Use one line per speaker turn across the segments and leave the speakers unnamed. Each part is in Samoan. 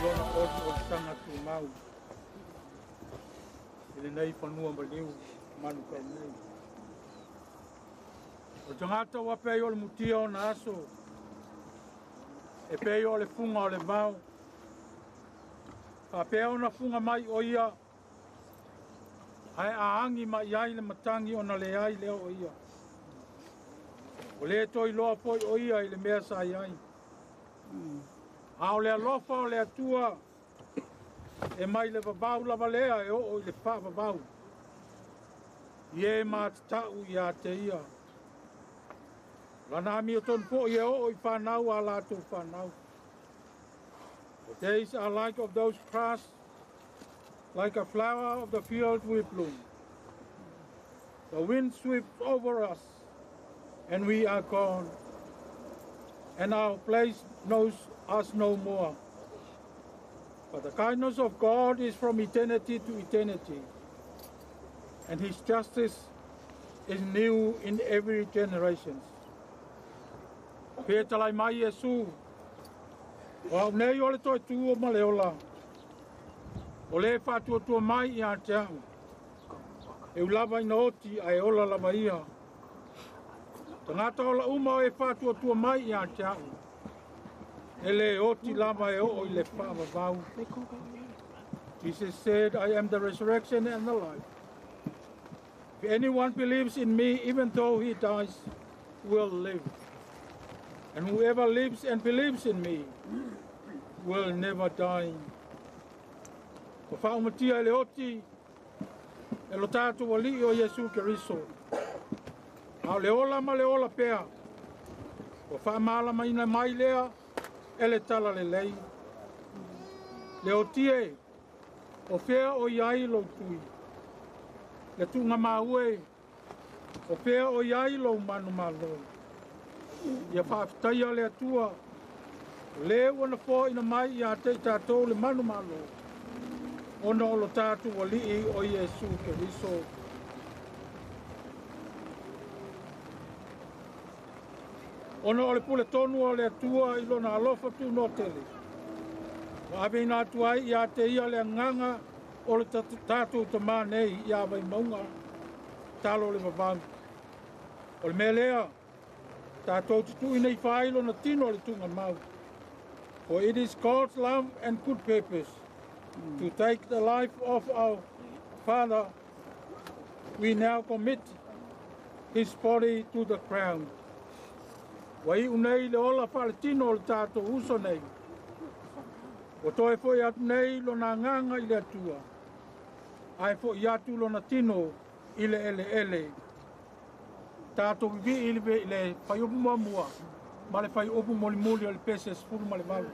lona oliolitaga tumau i lenei fanua maliu manukau nei. O le tagata ua pei o le mutia ona aso, e pei o le fuga o le vao, faapea ona fuga mai o ia, ae aagi mai ai le matagi ona leai lea o ia. O le toe iloa foi o ia i le mea sa i ai. A o le alofa o le Atua e mai le vavau lava lea e oo i le faavavau, i e matatau ia te ia. Lana amiotonu foi e oo i fanau a latou fanau. The days are like of those grass, like a flower of the field we bloom. The wind sweeps over us, and we are gone, and our place knows us no more. But the kindness of God is from eternity to eternity, and his justice is new in every generation. Fetalai mai Iesu, o au nei o le toe tu o ma le ola, o le faatuatua mai ia te au, e ui lava ina oti ae ola lava ia. Tagata ola uma o e faatuatua mai ia te au, e le oti lava e oo i le faavavau. Jesus said, "I am the resurrection and the life. If anyone believes in me, even though he dies, will live. And whoever lives and believes in me will never die." Ua faaumatia e le oti e lo tatou Alii o Iesu Keriso. A o le ola ma le ola pea, ua faamalamaina mai lea e le tala lelei. Le oti e, o fea o i ai lou tui. Le tuugamau e, o fea o i ai lou manumalo. Ia faafetaia le Atua, o le ua na foaina mai ia te i tatou le manumalo, ona o lo tatou Alii o Iesu Keriso. Ona o le pule tonu o le Atua i lona alofa tunoa tele, ua aveina atu ai ia te ia le agaga o le tatou Tamā nei ia Vaimauga talo o le vavau. O le mea lea, tatou te tuuina ifo ai lona tino o le tuugamau. For it is God's love and good purpose to take the life of our Father. We now commit his body to the ground. Ua iu nei le ola faaletino o le tatou uso nei. Ua toe foi atu nei lona agaga i le Atua, ae foi atu lona tino i le eleele. Tatou vivii i le fuaiupu muamua ma le fuaiupu mulimuli o le pese 18.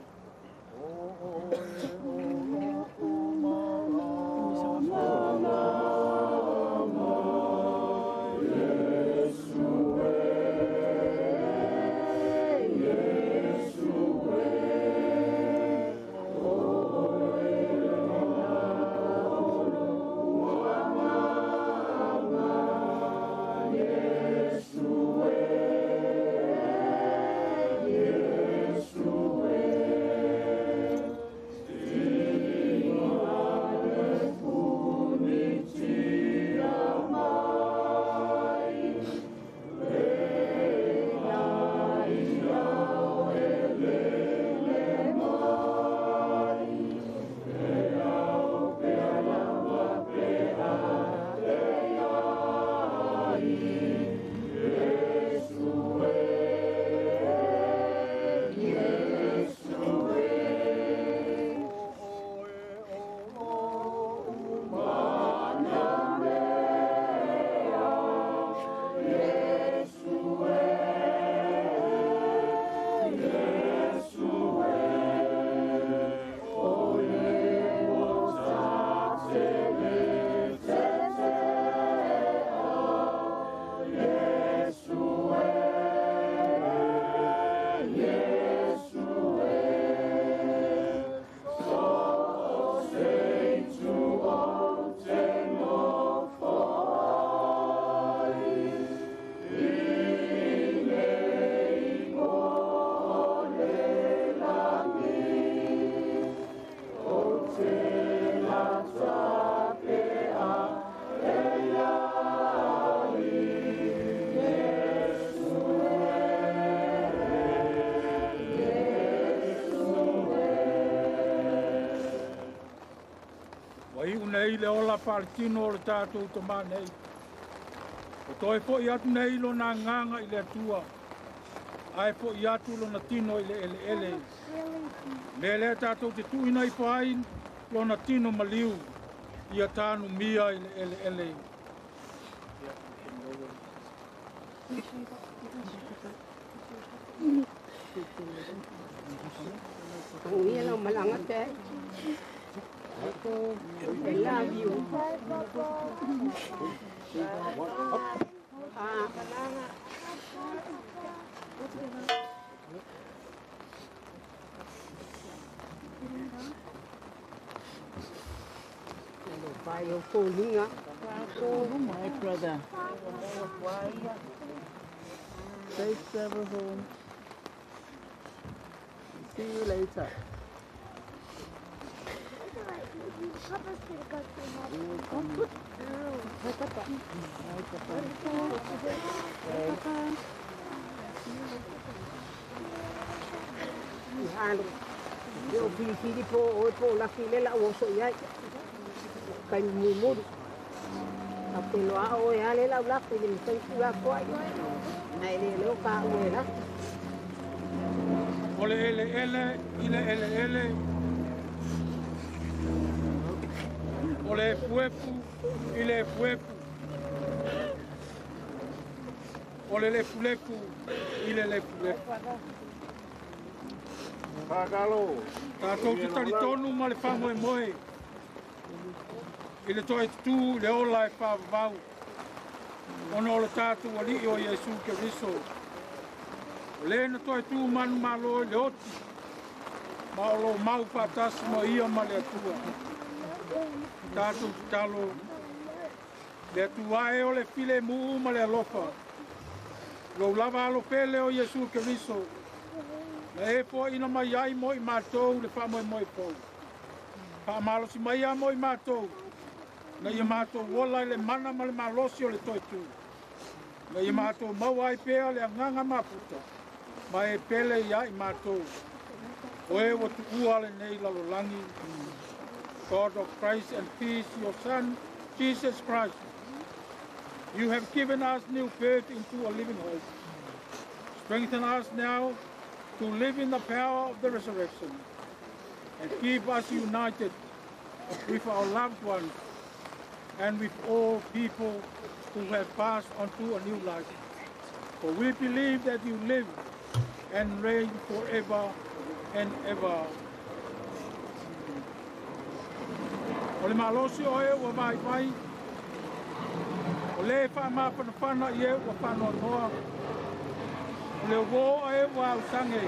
Ua iu nei le ola faaletino o le tatou tamā nei. O toe fo'i atu nei lona agaga i le Atua, ae fo'i atu lona tino i le eleele. Mea lea tatou te tuuina ifo ai lona tino maliu, ia tanumia i le eleele.
I love you.
My brother. Safe travel home. See you later.
Papa's gonna go to
O le ele ele i le ele ele. O le efuefu i le efuefu. O le lefulefu i le lefulefu. Tatou te talitonu ma le faamoemoe i le toe tutū i le ola e faavavau ona o le tatou alii o Iesu Keriso. O le na toe tū manu malo i le oti ma o lo mau faatasi ma ia ma le Atua. Tatou tatalo le Atua e o le file muu ma le alofa. Lou lava alo pele o Iesu Keriso na e foaina mai ai mo i matou le faamoemoe pou. Faamalosi mai ia mo i matou na ia matou ola i le mana ma le malosi o le toe tū. Na ia matou maua ai pea le agaga mafuta ma e pele ia i matou. O e ua tuua lenei lalolagi. God of Christ and peace, your Son, Jesus Christ, you have given us new birth into a living hope. Strengthen us now to live in the power of the resurrection and keep us united with our loved ones and with all people who have passed on to a new life. For we believe that you live and reign forever and ever. O le malosi o e ua vai vai, o le wha māwhanawhana i e ua whanoanoa, o le wō a e ua ausange,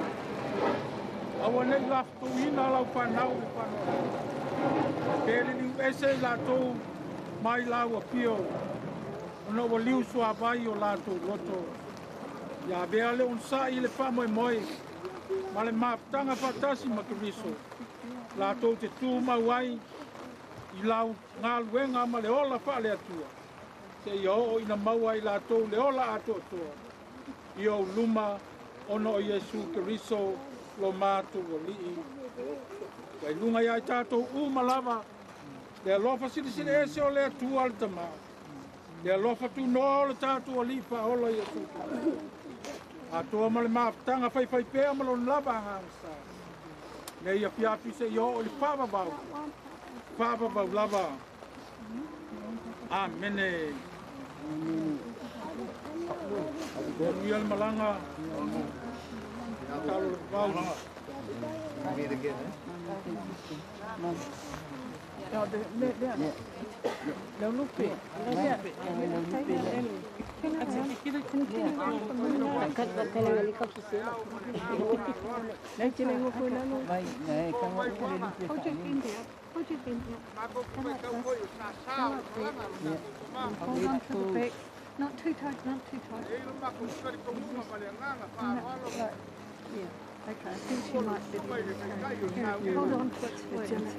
aua nei lafatuina lau whanau le whanoanoa. Pe le liu ese i lātou mai lau a pio, ona ua liu sua vai o lātou loto. Ia avea le onsa'i le faamoemoe ma le mafutaga faatasi ma Keriso. Latou te tumau ai i lau galuega ma le ola faaleatua. Seia oo ina maua ai latou le ola atoatoa i ou luma ona o Iesu Keriso lo matou alii. Ia i luga ia i tatou uma lava le alofa silisili ese o le Atua le Tamā, le alofa tunoa o le tatou alii faaola Iesu Keriso. Atoa ma le mafutaga faifaipea ma lona lava agaga sa. Nei afiafi seia oo i le faavavau, faavavau lava. Amene. Manuia le malaga. Talo le vavau.
Meet again, eh?
Hold your finger up. Hold on to the back. Not too tight, not too tight. No, yeah. Okay, I think she might fit in. Okay. Here, hold on to its legs.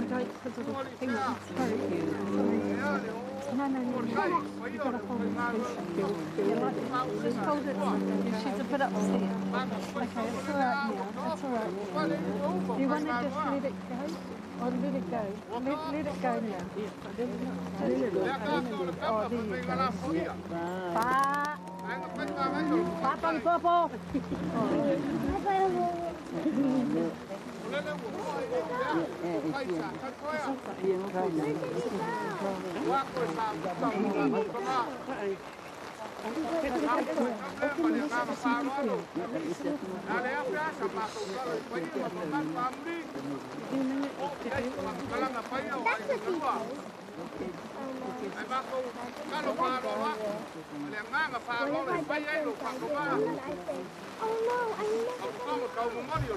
Don't Because of the thing. Sorry. No, no, no. You've got to hold it. Yeah, like, just hold it. She's a bit upset. Okay, it's all right now. It's all right. Do you want to just let it go? Or let it go? Let it go now. Oh, there you go. Bye. Bye, Papa.
Oh no, I never. Mommy,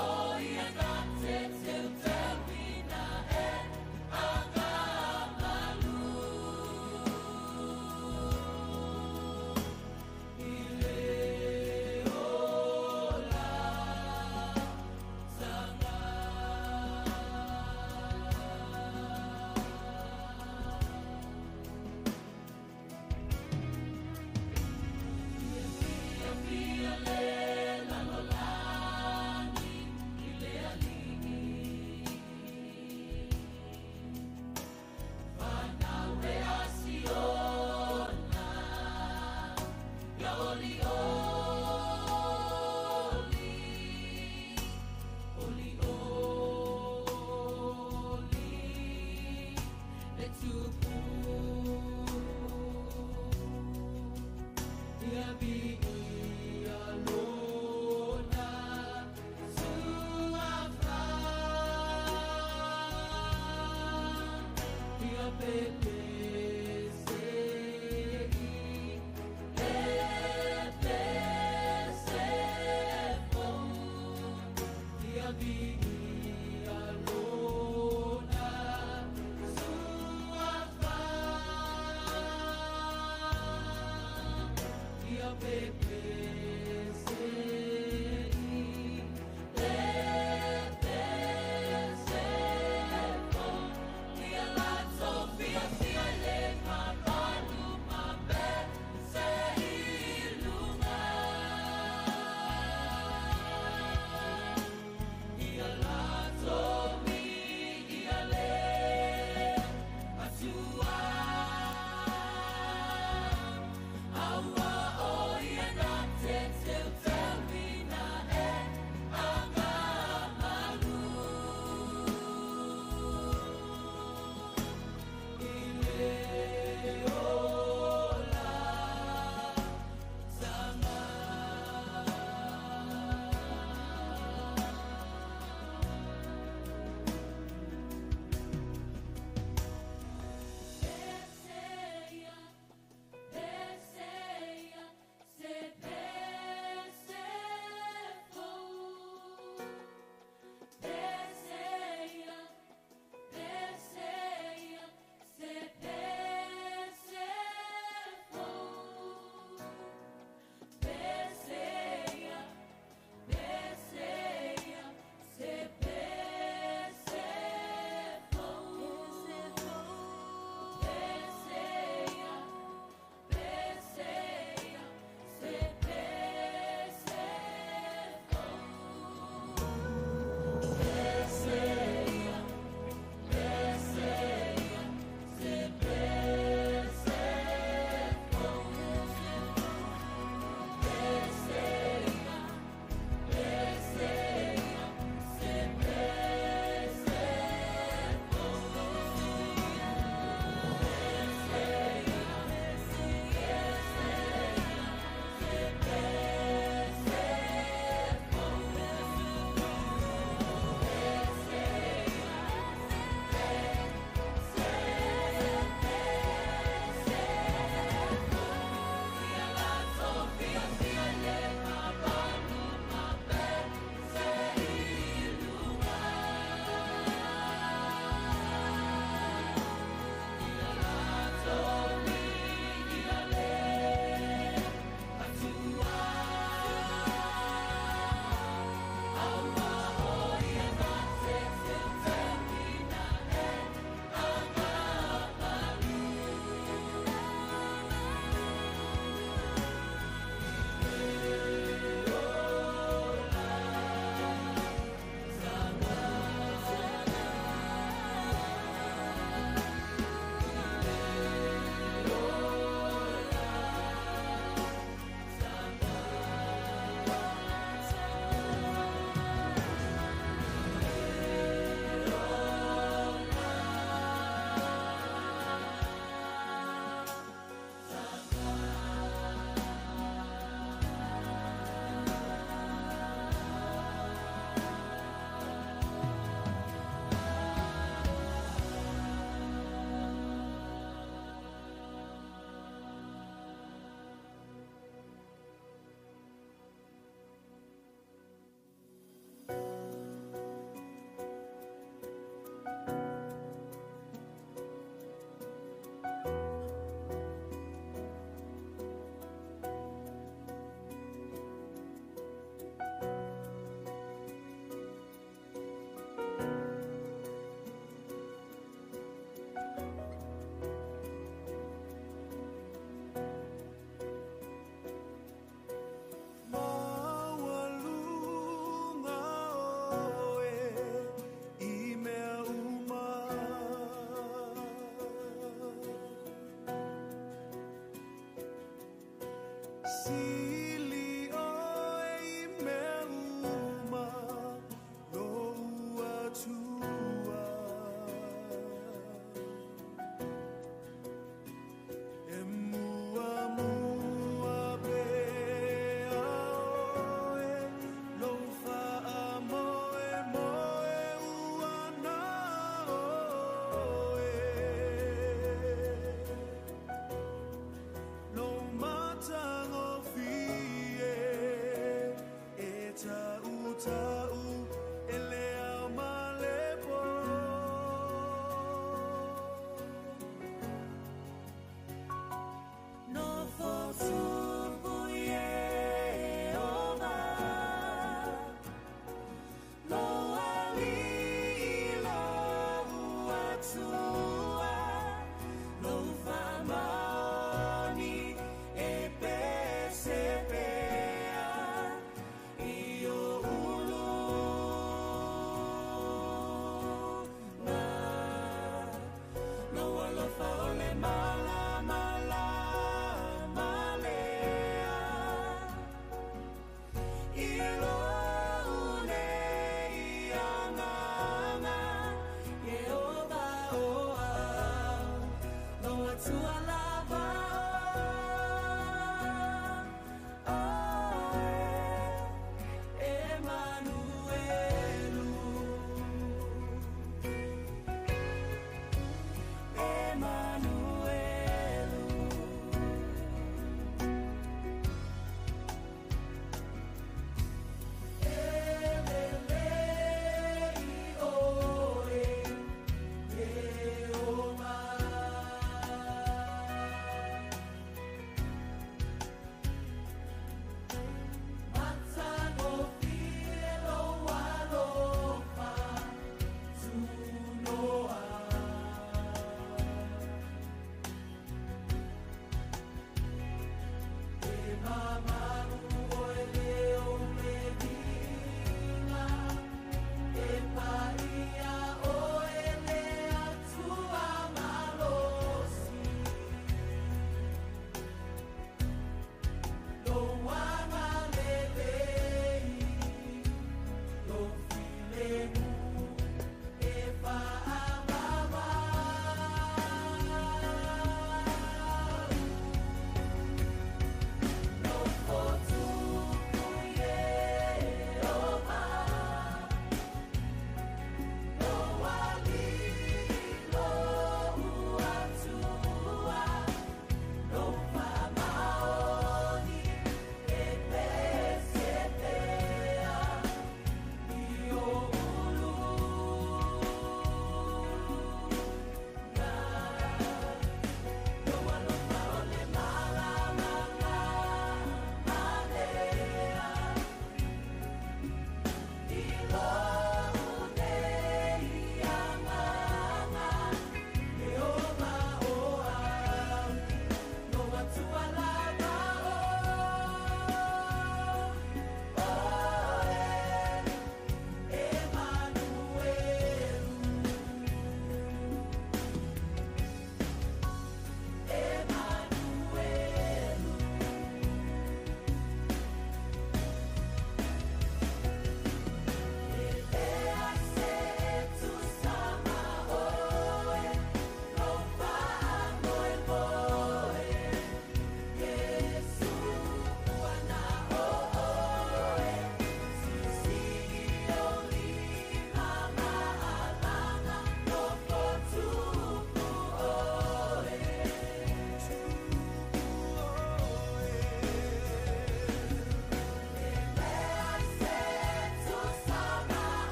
Oh, yeah. Ia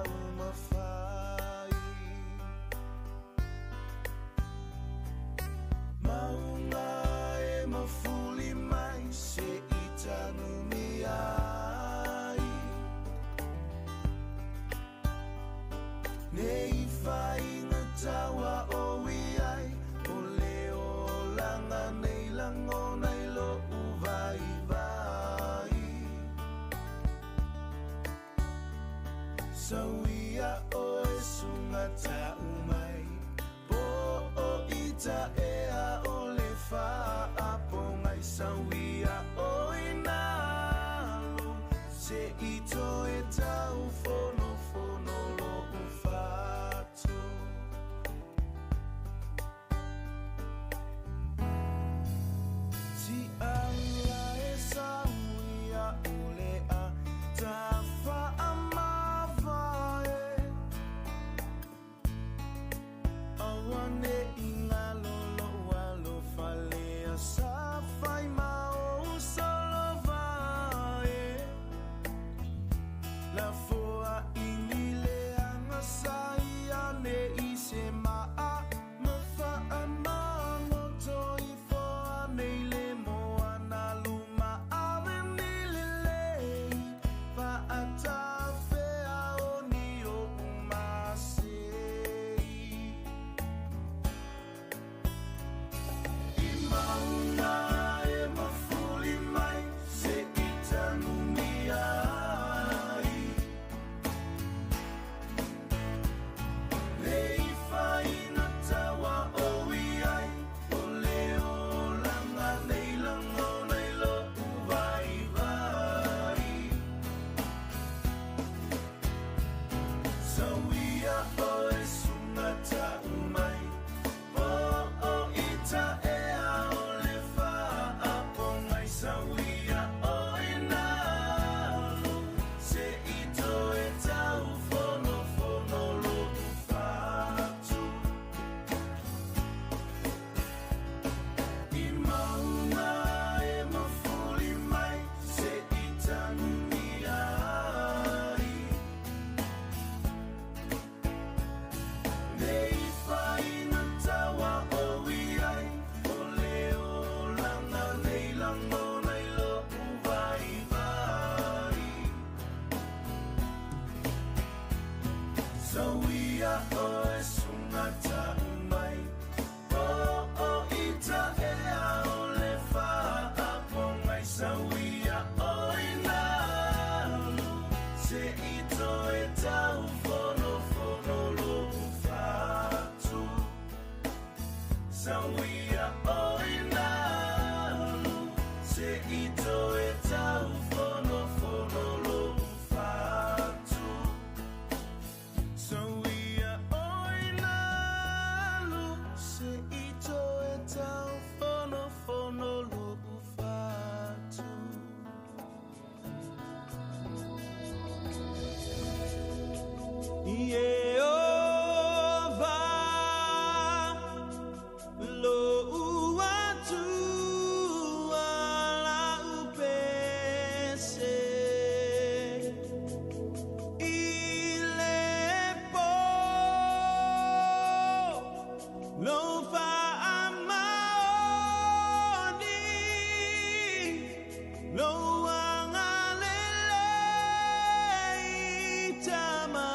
taumafai. Maunga e mafuli mai se i tanumia ai. Nei whainga tawa o iai, o le o langa nei langona i lo uvai vai. Sauia o e sunga tau mai, po o ita ea o le whaapongai. Sauia o inalo, se ito e tau fono fono lo ufatu. Ti aula e sauia o le a tafa amavae. Awane ingalo lo walo falea sa fai mao solovae. La foa inile anga sai ane i se maa mafa amangoto i foa nei le moana luma ame ni lelei. Faatafea o ni o umasei. I maunga e mafuli mai se i tanumia ai. Nei whainga tawa o iai, o le o langa nei langona i lo uvai vai. Sauia o e sunga tau mai, po o ita ea o le whaapongai. Sauia o inalo, se ito e tau fono fono lo ufatu. I maunga e mafuli mai, se i tanumia ai. Nei whainga tawa o iai, o le o langa nei langona i lo uvai vai. Sauia o e sunga tau mai, po o ita ea o le whaapongai. Sauia o inalo, se ito e tau fono fono lo ufatu. Sauia o inalo, se ito e tau fono fono lo ufatu. Sauia o inalo, se ito e tau fono fono lo ufatu.
Yeova lo uatu ala upese ilepo lo faamaoni lo angalele tama.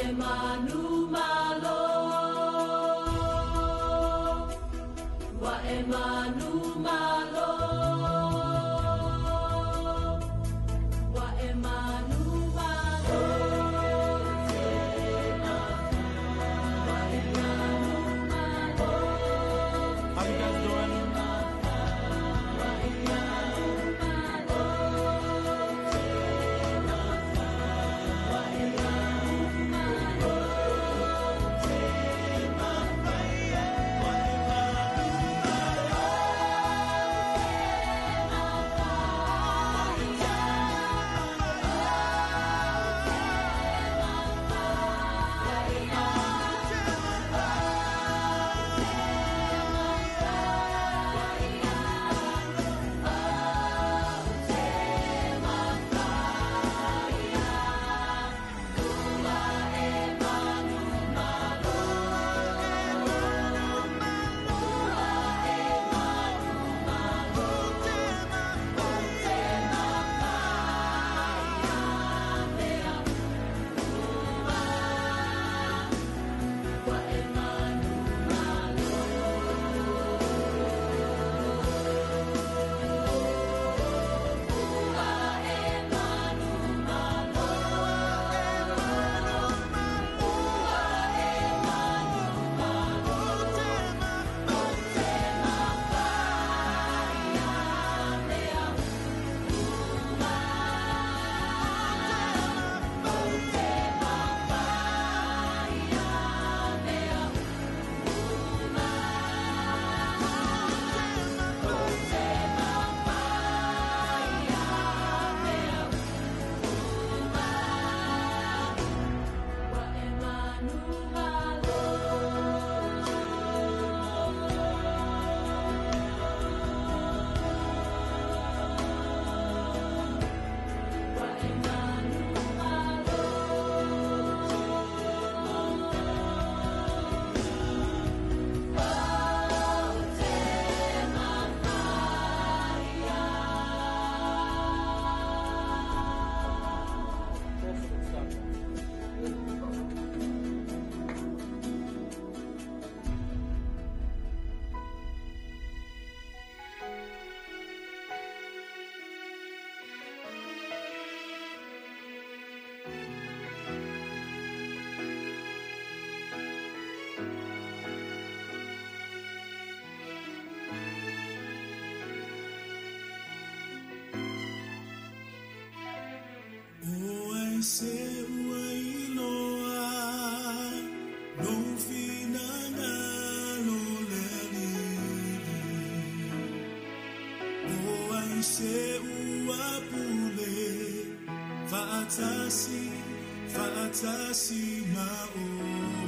e manu malo. Wa e manu malo. Wa e manu malo. Wa e manu malo.
How you guys doing?
Wa e manu malo. Wa e manu malo. Wa e manu malo. Wa e manu malo. Wa e manu malo. Te mafai mea. Te mafai mea. Wa e manu malo. Wa e manu malo. Oh, te
O ai se ua iloa lou finagalo le Alii. O ai se ua pule fa'atasi, fa'atasi ma oe.